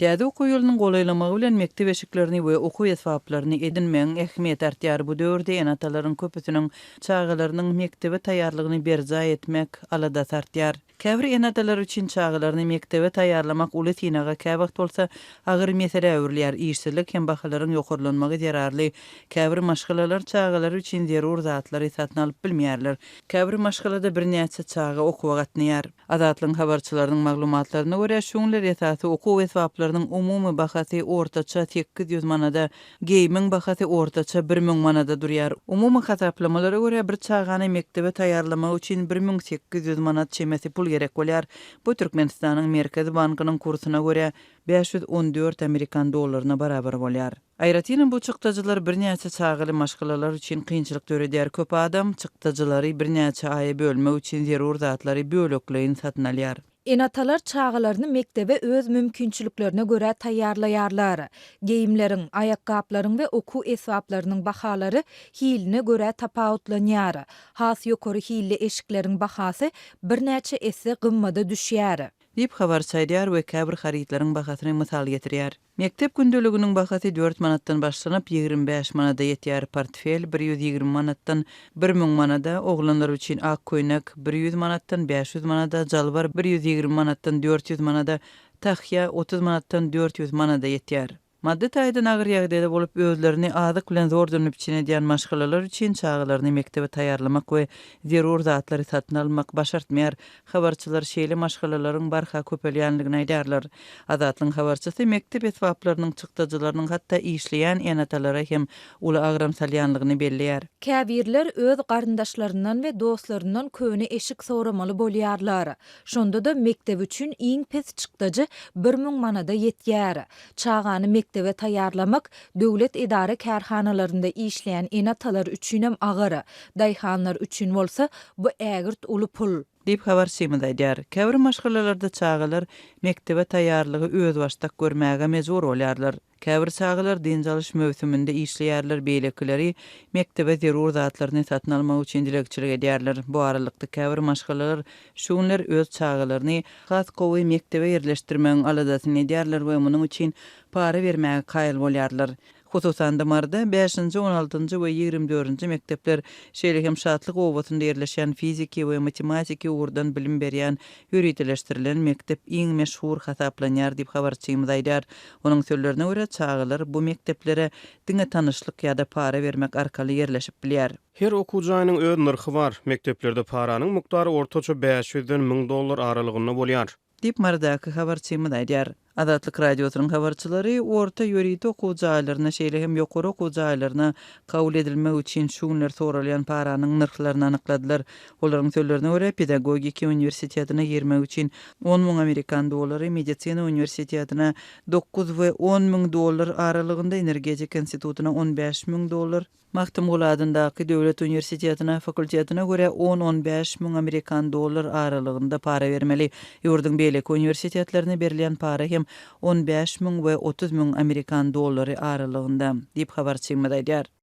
Täze okuw ýylynyň golaýlamagy bilen mekdep eşiklerini we okuw esbaplaryny edinmegiň ähmiýeti artýar. Bu döwürde ene-atalaryň köpüsiniň çagalarynyň mekdebe taýýarlygyny berjaý etmek aladasy artýar. Käbir ene-atalar üçin çagalaryny mekdebe taýýarlamak uly synaga, käwagt bolsa agyr meselä öwrülýär. Işsizlik hem bahalaryň ýokarlanmagy zerarly käbir maşgalalar çagalary üçin zerur zatlary satyn alyp bilmeýärler. Käbir maşgalada birnäçe çaga okuwa gatnaýar. Azatlygyň habarçylarynyň maglumatlaryna görä, şu günler esasy okuw esbaplarynyň umumy bahasy ortaça 800 manada, geýimiň bahasy ortaça 1000 manada durýar. Umumy hasaplamalara görä, bir çagany mekdebe taýýarlamak üçin 1800 manat çemesi pul gerek bolýar. Bu Türkmenistanyň Merkezi bankynyň kursuna görä, 514 amerikan dollaryna barabar bolýar. Aýratynam bu çykdajylar birnäçe çagaly maşgalalar üçin kynçylyk döredýär. Köp adam çykdajylary birnäçe aýa bölmek üçin zerur zatlary bölekleýin satyn alýar. Ene-atalar çagalaryny mekdebe öz mümkinçiliklerine görä taýýarlaýarlar. Geýimleriň, aýakgaplaryň we okuw esbaplarynyň bahalary hiline görä tapawutlanýar. Has ýokary hilli eşikleriň bahasy birnäçe esse gymmada düşýär. Diýip, habarçy aýdýar we käbir harytlaryň bahasyny mysal getirýär. Mekdep gündeliginiň bahasy dört manatdan başlanyp, 25 manada ýetýär, portfel 120 manatdan 1000 manada, oglanlar üçin ak köýnek 100 manatdan 500 manada, jalbar 120 manatdan 400 manada, tahýa 30 manatdan 400 manada ýetýär. Maddy taýdan agyr ýagdaýda bolup, özlerini azyk bilen zordan üpjün edýän maşgalalar üçin çagalaryny mekdebe taýýarlamak we zerur zatlary satyn almak başartmaýar. Habarçylar şeýle maşgalalaryň barha köpelýändigini aýdýarlar. Azatlygyň habarçysy mekdep esbaplarynyň çykdajylarynyň hatda işleýän ene-atalara hem uly agram salýanlygyny belleýär. Käbirler öz garyndaşlaryndan we dostlaryndan köne eşik soramaly bolýarlar. Şonda-da mekdep üçin iň pes çykdajy 1000 manada ýetýär. Çagany mekdebe taýýarlamak döwlet edara-kärhanalarynda işleýän ene-atalar üçinem agyr. Daýhanlar üçin bolsa bu ägirt uly pul. Diýip, habarçymyz aýdýar. Käbir maşgalalarda çagalar mekdebe taýýarlygy özbaşdak görmäge mejbur bolýarlar. Käbir çagalar dynç alyş möwsüminde işleýärler, beýlekileri mekdebe zerur zatlaryny satyn almak üçin dilegçilik edýärler. Bu aralykda, käbir maşgalalar şu günler öz çagalaryny has gowy mekdebe ýerleşdirmegiň aladasyny edýärler we munuň üçin para bermäge kaýyl bolýarlar. Hususan-da, Maryda bäşinji, on altynjy we 20 dördünji mekdepler, şeýle hem Şatlyk obasynda ýerleşýän fiziki we matematiki ugurdan bilim berýän ýöriteleşdirilen mekdep iň meşhur hasaplanýar diýip, habarçymyz aýdýar. Onuň sözlerine görä, çagalar bu mekdeplere diňe tanyşlyk ýa-da para bermek arkaly ýerleşip bilýär. Her okuw jaýynyň öz nyrhy bar. Mekdeplerde paranyň mukdary ortaça bäş ýüzden 1000 dollar aralygynda bolýar. Diýip, Marydaky habarçymyz aýdýar. Azatlyk Radiosynyň habarçylary orta ýörite okuw jaýlaryna, şeýle hem ýokary okuw jaýlaryna kabul edilmek üçin şu günler soralýan paranyň nyrhlaryny anykladylar. Olaryň sözlerine görä, pedagogiki uniwersitetine girmek üçin 10 müň amerikan dollary, medisina uniwersitetine dokuz we on müň dollar aralygynda, energetika institutyna 15 müň dollar, Magtymguly adyndaky döwlet uniwersitetine fakultetine görä on-on bäş müň amerikan dollar aralygynda para bermeli. Ýurduň beýleki uniwersitetlerine berilýän para hem on bäş müň we 30 müň amerikan dollary aralygynda, diýip habarçymyz aýdýar.